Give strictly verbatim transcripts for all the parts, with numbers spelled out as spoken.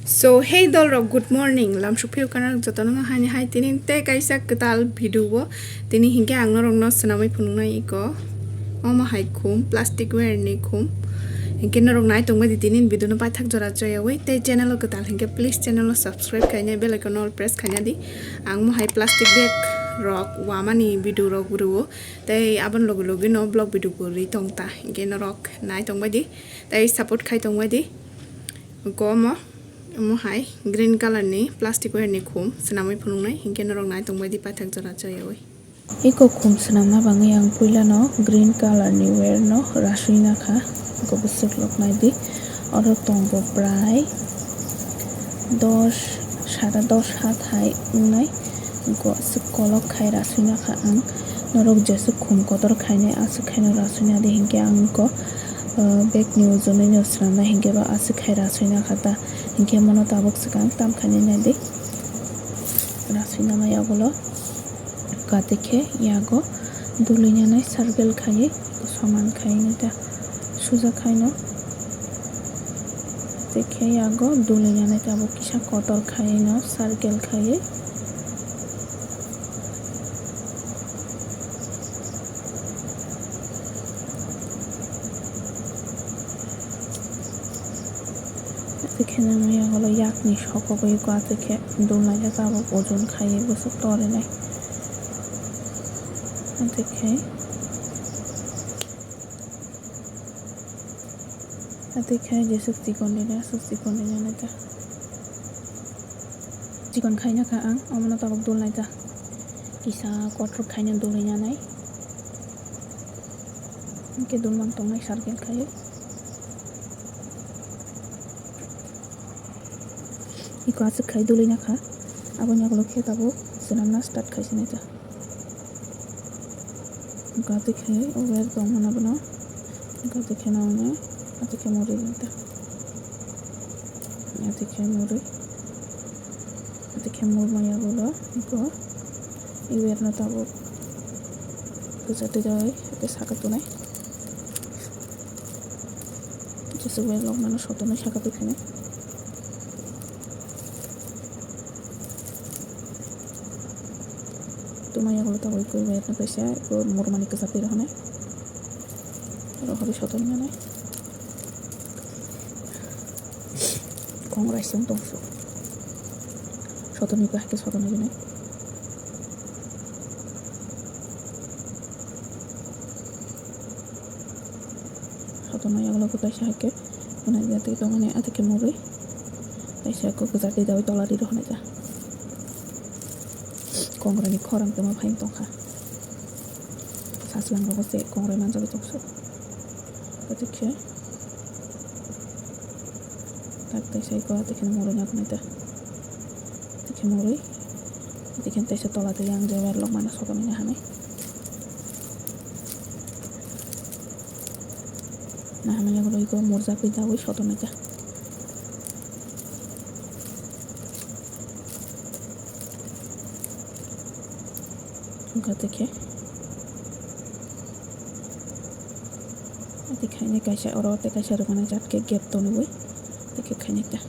So, hey dolrok, good morning. Lamsuk phiyok kanak jotono haini hai tini tei kaisa kwtal video o tini hinkhe ang norokno swnamwi phunuknai iko. Omo hai khum, plastic ware ni khum. Hinkhe norok nai tongbai di tini video no paithak jora joyawi tei channel o kwtal hinkhe please channel o subscribe khainai bell icon all press khaina di. Ang mo hai plastic bag rok wamani video rok rwo tei aboni logi logi no vlog video bo ri tong ta hinkhe norok nai tongbai di tei support khai tongbai di. Gomo. Omo hai green colour ni plastic ware ni khum swnamwi phunuknai, hinkhe norok nai tongbai di paithak jora joyawi. Iko khum swnamna bagwi ang puilano green colour ni ware no raswi nakha, iko bwswk lok nai di. Oro tongo prai dos, sara dos hat hai wngnai, iko aswk kolok khai raswi nakha ang. Norok jeswk khum kotor khainai aswk khaino raswi nadi hinkhe ang iko, uh, bag ni ojonwi no swnamnai hinkhe ba aswk khai raswi nakha ta. Hinkhe mono tabuk swkang tam khainai nai di. Raswi nama yagulo kate khe yago dului nanai circle khaiwi soman khainai ta suja khaino. Kate khe yago dului nanai tabuk kisa kotor khaino circle khaiwi. Aswk khe nang yagulo yakni sokogwi iko aswk khe dul naijak tabuk ojon khaiwi bwswk torinai. Aswk khe, aswk khe jeswk chikon rinai aswk chikon rinai naita. Chikon khaina kha ang, omono tabuk dul naita. Kisa kotor khaina dul rinanai. Hinkhe dul mang tongnai circle khaiwi. Iko aswk khai dului nakha. Aboni ulo khe tabuk swnamna start khai sinai ta. Iko aswk khai o wire tong mano bono. Iko aswk khai nangni aswk khai murui ta. Aswk khai murui. Aswk khai murmaya ulo iko i wire no tabuk kwchar twi dai saka tunai. Jesa wire lok mano sotonwi saka twi khainai. Tuma yagulo tabuk iko wire no kaisa iko murmani kwchar twi rohonai. Rohorwi sotonwi nanai. Kongrai se wng tong su. Sotonwi iko hakhe sotonwi rinai. Sotonwi yagulo kaisa hakhe. Mwnai jatwi tongmani atwkhe murui. Taisa kok kwchar twi dawi tola ri rohonai ta. Kongrai ni khorang tongma phai tongkha. Saswlang rogo se kongrai manjagwi tongsu. Atwkhe. Tak taisa iko atwkhe murui nabnai ta. Atwkhe murui. Atwkhe taisa tola twi yang je wire lok mano sotonwi nahanai. Nahanai yagulo iko murjagwi dawi sotonwi ta. Wngkha tei khe, tei khainai kaisa oro tei kaisa rwmani jat khe gap tonwi tei khe khainai ta.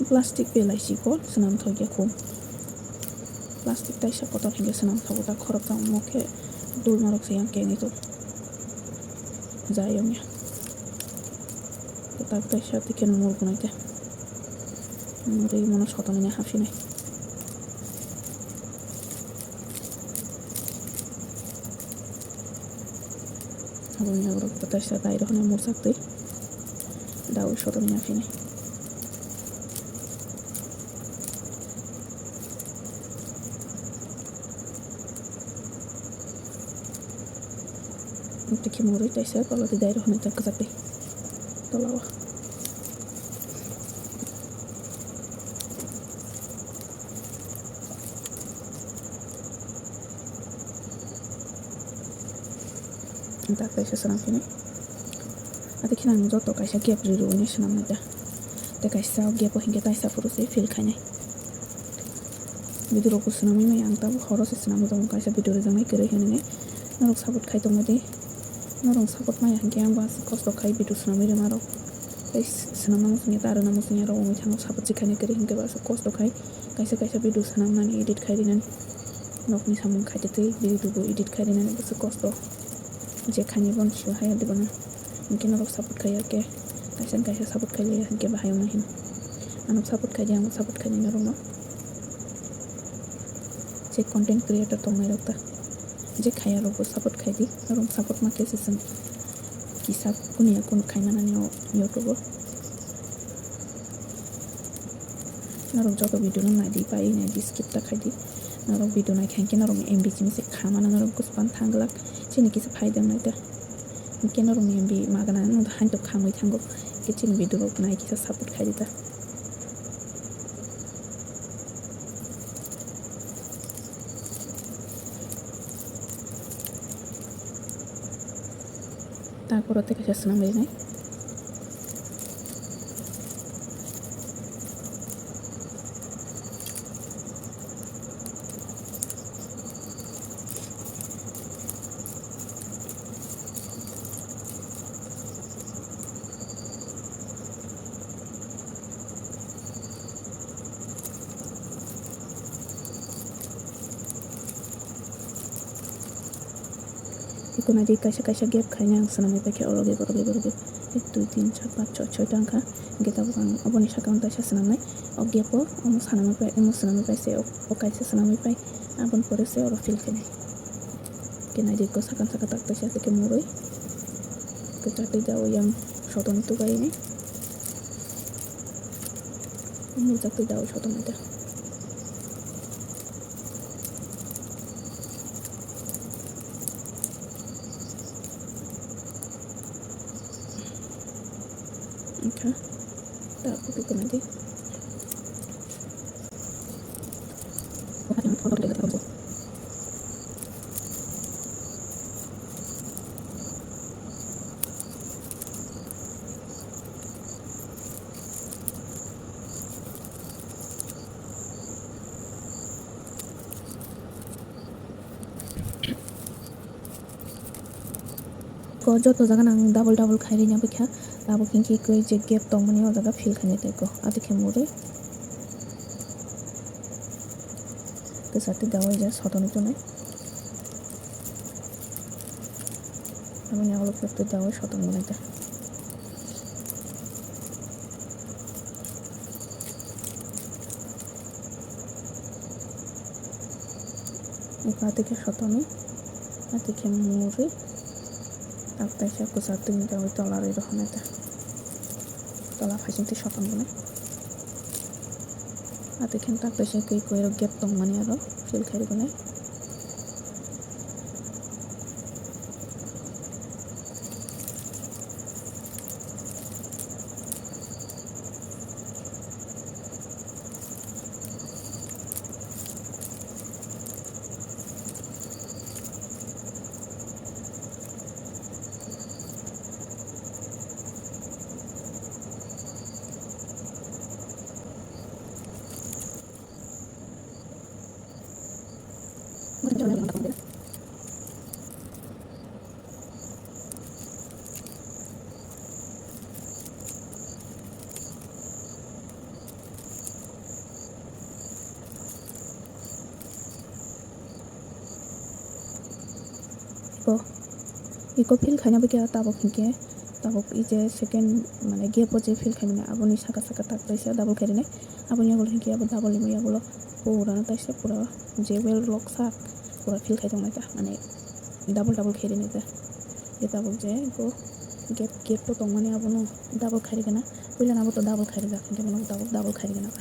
Plastic belai chikon swnam thok ya khum. Plastic taisa kotor hinkhe swnam thogo ta khoroksa omo khe dul norok se yang kengwi tong. Jayong ya. Kwtal kaisa tei khe muruk nai ta. Murui mano sotonwi hapsinai. Aboni ulo kaisa dai rok nai mursak twi daui sotonwi hapsinai. Tei khe murui taisa tola twi dai rok nai ta kwchak twi tola o. Dak kaisa swnam phini. Ati kheno ang joto kaisa gap ri rwini swnam nai da. Tei kaisa gap o hinkhe taisa phuru se fill khainai. Video rok bo swnamwi maya ang tabuk horo se swnamwi tongo kaisa video rijak nai kwrwi hinwi. Norok support khai tongmani. Norok support maya hinkhe ang bo aswk kosto khai video swnamwi rwma rok. Tei swnamna muchungya, ta rwna muchungya rok wngwi thango, support se khaina kwrwi hinkhe bo aswk kosto khai kaisa kaisa video swnamnani, edit khai rinani, nokni samung khaitwi video bo edit khai rinani bwswk kosto. Je khainai bono sio hai dibono hinkhe norok support khaiya khe kaisa kaisa support khai liya hinkhe bahai wngma hin. Ano support khai di, ang support khainai norokno. Je content creator tongnai rok ta je khaiya rokbo support khai di, norok support ma khe se chwng kisa kunu ya kunu khai manani o YouTube o. Norok joto video no nai di, pai nai di, skip ta khai di. Norok video nai kha hinkhe norok ni M B chini se kha mano, norok gospang thang glak chini kisa phaida wngnai ta. Hinkhe norok ni M B magana no haino khamwi thango, hinkhe chini video rok nai kisa support khai di ta. Takoro tei kaisa swnam rinai. Eko nai di, kaisa kaisa gap khaina ang swnamwi paikha, oro gap, oro gap, oro gap. Ek, dui, tin, char, panch, choi, choita wngkha. Hinkhe tabuk ang oboni saka ang kaisa swnamnai. O gap o omo swnamwi pai, omo swnamwi pai se, o, o kaisa swnamwi pai. Aboni pore se oro fill khainai. Hinkhe nai di, eko sakang saka tak kaisa se khe murui. Kwchak twi da o yang sotoni tubai ni. Murjak twi da o sotoni ta. Wngkha ta, copy kwnai di. Ko joto jaga nang double double khai rina bwkha, tabuk hinkhe koi je gap tongmani o jaga fill khainai tei ko, ati khe murui kwchak twi dawai ja sotoni tonai. Aboni ulo khe twi dawai sotoni nai ta. Eko ati khe sotoni, ati khe murui, tak taisa kwchak twi dawai tola rwi rohornai ta. Tola phaising twi soton bonai. Ati khe tak taisa kwi koi rok gap tongmani aro fill khai rwgwnai. Eko, eko fill khaina bwkhe tabuk hinkhe, tabuk i je second, mane, gap o je fill khaimani, aboni saka saka tak taisa double khai rinai. Aboni yagulo hinkhe abo double ni yagulo pura no taisa pura je well rok sak pura fill khai tongnai ta, mane double double khai rinai ta. Je tabuk je eko gap, gap o tongmani abono double khai rikana, puila no abo to double khai rijak, hinkhe bono tabuk double khai rikana ba.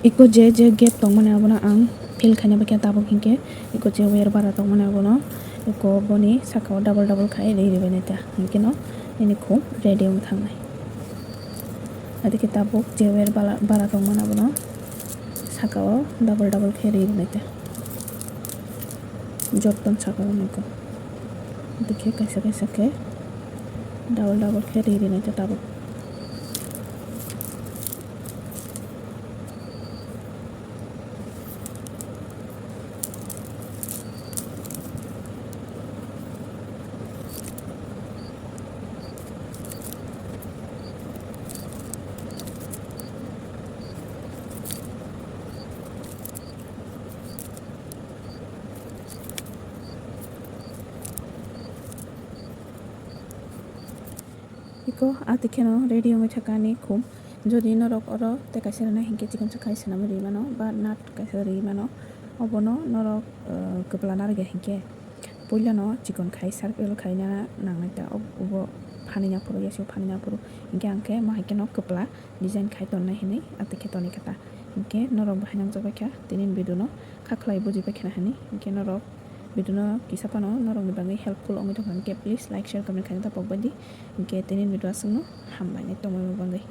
Eko je je gap tongmani abono ang fill khaina bwkhe tabuk hinkhe eko je wire bara tongmani abono eko boni saka o double double khai ri ribai nai ta, hinkhe no nini khum ready wng thangnai. Adikhe tabuk je wire bala-, bara tongmani abono saka o double double khe ri rinai ta. Jotton saka o nai ko. Adikhe kaisa kaisa khe double double khe ri rinai ta tabuk. Iko ati kheno ready wngwi thaka ani khum. Jodi norok oro tei kaisa rwnai hinkhe chikon sa khai swnamwi rwi mano ba nut kaisa rwi mano. Obono norok, eh, kwpla narwkya hinkhe puilano chikon khai circle khaina nangnai ta. Ob-, obo phanina phuru, yasio phanina phuru. Hinkhe ang khe mo hai kheno kwpla design khai tonnai hinwi ati khe toni kha ta. Hinkhe norok bo hai nangjakbai kha tini video no kha khlai bujibai khna hinwi. Hinkhe norok video no kisa phano norokni bagwi helpful wngwi tongkha hinkhe please like, share, comment khaina ta pokbai di. Hinkhe tini video aswkno hambai nai tongmani bagwi.